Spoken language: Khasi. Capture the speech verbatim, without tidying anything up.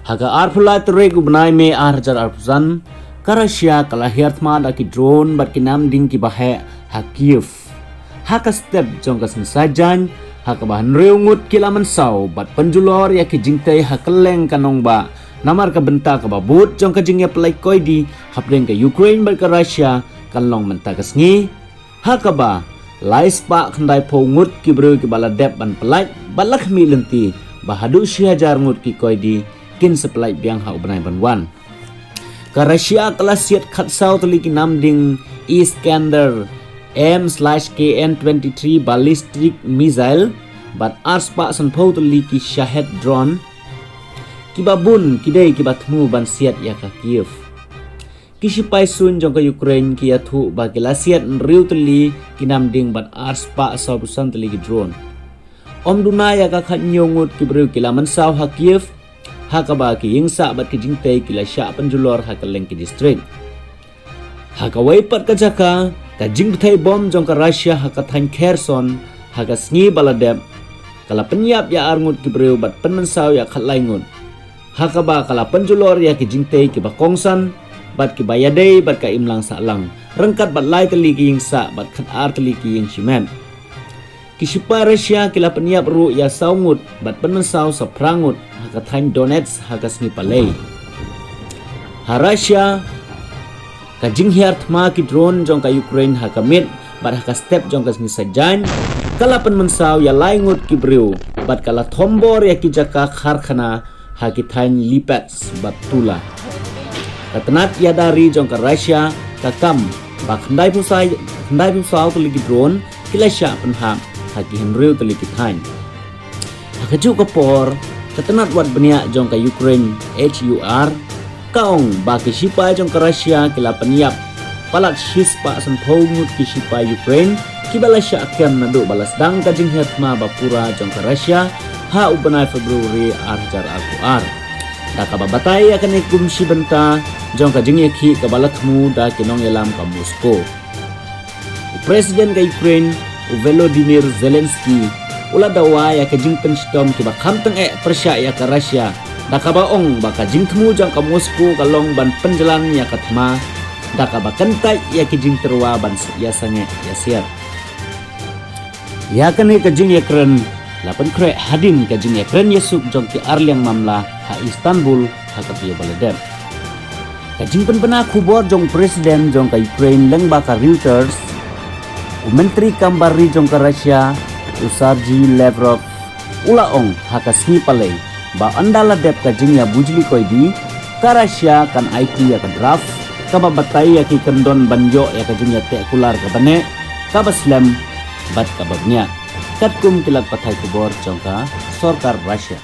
Ha ka arphew lai tarik u bnai May ar hajar arphew san, ka Russia ka la hiar thma da ki drone bad ki namding kiba heh ha Kiev. Ha ka step jong ka sngi Saitjaiñ, ha kaba hynriew ngut ki la mynsaw bad pynjulor ïa ki jingtei ha kylleng ka nongbah, namar ka bynta kaba bud jong ka jingïapynlait koidi hapdeng ka Ukraine bad ka Russia kan long mynta ka sngi. Ha kaba lai spah khyndai phew ngut ki briew kiba la dep ban pyllait bad la khmih lynti ba haduh shi hajar ngut ki koidi kin sa pyllait biang ha u bnai ban wan. Ka Russia ka la siat khatsaw tylli ki namding Iskander M/K N twenty-three ballistic missile bad ar spah san phew tylli ki Shahed drone, kiba bun ki dei kiba thmu ban siat ïa ka Kiev. Ki shipai suiñ jong ka Ukraine ki ïathuh ba ki la siat hynriew tylli ki namding bad ar spah sawphew san tylli ki drone. Ym duna ïa ka khathynñiew ngut ki briew ki la mynsaw ha Kiev, ha kaba ki ïingsah bad ki jingtei ki la shah pynjulor ha kylleng ki district. Ha kawei pat ka jaka, ka jingbthei bom jong ka Russia ha ka thaiñ Kherson ha ka sngi ba la dep ka la pynïap ïa ar ngut ki briew bad pynmynsaw ïa khatlai ngut, ha kaba ka la pynjulor ïa ki jingtei kiba kongsan bad kiba ïadei bad ka imlang sahlang, ryngkat bad lai tylli ki ïingsah bad khatar tylli ki ïing shimet. Ki shipai Russia ki la pynïap ruh ïa saw ngut bad pynmynsaw sa phra ngut ha ka thaiñ Donetsk ha ka sngi Palei. Ha Russia, ka jinghiar thma ki drone jong ka Ukraine ha ka miet bad ha ka step jong ka sngi Saitjaiñ ka la pynmynsaw ïa lai ngut ki briew bad ka la thombor ïa ki jaka karkhana ha ki thaiñ Lipetsk bad Tula. Ka tnat ïada ri jong ka Russia ka kam ba khyndai phew saw tylli ki drone ki la shah pynhap ha ki hynriew tylli ki thaiñ. Ha kajuh ka por, ka tnat wad bniah jong ka Ukraine H U R ka ong ba ki shipai jong ka Russia ki la pynïap palat shi spah san phew ngut ki shipai Ukraine kiba la shah kem naduh ba la sdang ka jinghiar thma ba pura jong ka Russia ha u bnai February ar hajar arphew ar. Da kaba batai ïa kane kum shi bynta jong ka jingïakhih kaba la thmu da ki nongïalam ka Moscow. U President ka Ukraine, u Volodymyr Zelensky, u la dawa ïa ka jingpynshitom kiba kham tyngeh pyrshah ïa ka Russia, da kaba ong ba ka jingthmu jong ka Moscow ka long ban pynjlan ïa ka thma, da kaba kyntait ïa ki jingtyrwa ban ïasangeh ïasiar. Ïa kane ka jingïakren la pynkhreh hadien ka jingïakren ïasuk jong ki arliang mamla ha Istanbul ha ka taïew ba la dep. Ka jingpynbna khubor jong President jong ka Ukraine lyngba ka Reuters, u Myntri Kam Bar Ri jong ka Russia, u Sergei Lavrov, u la ong ha ka sngi Palei ba ynda la dep ka jingïabujli koidi, ka Russia kan aiti ïa ka draft kaba batai ïa ki kyndon ban ïoh ïa ka jingïateh kular kaba neh, kaba slem bad kaba bniah, katkum ki lad pathai khubor jong ka sorkar Russia.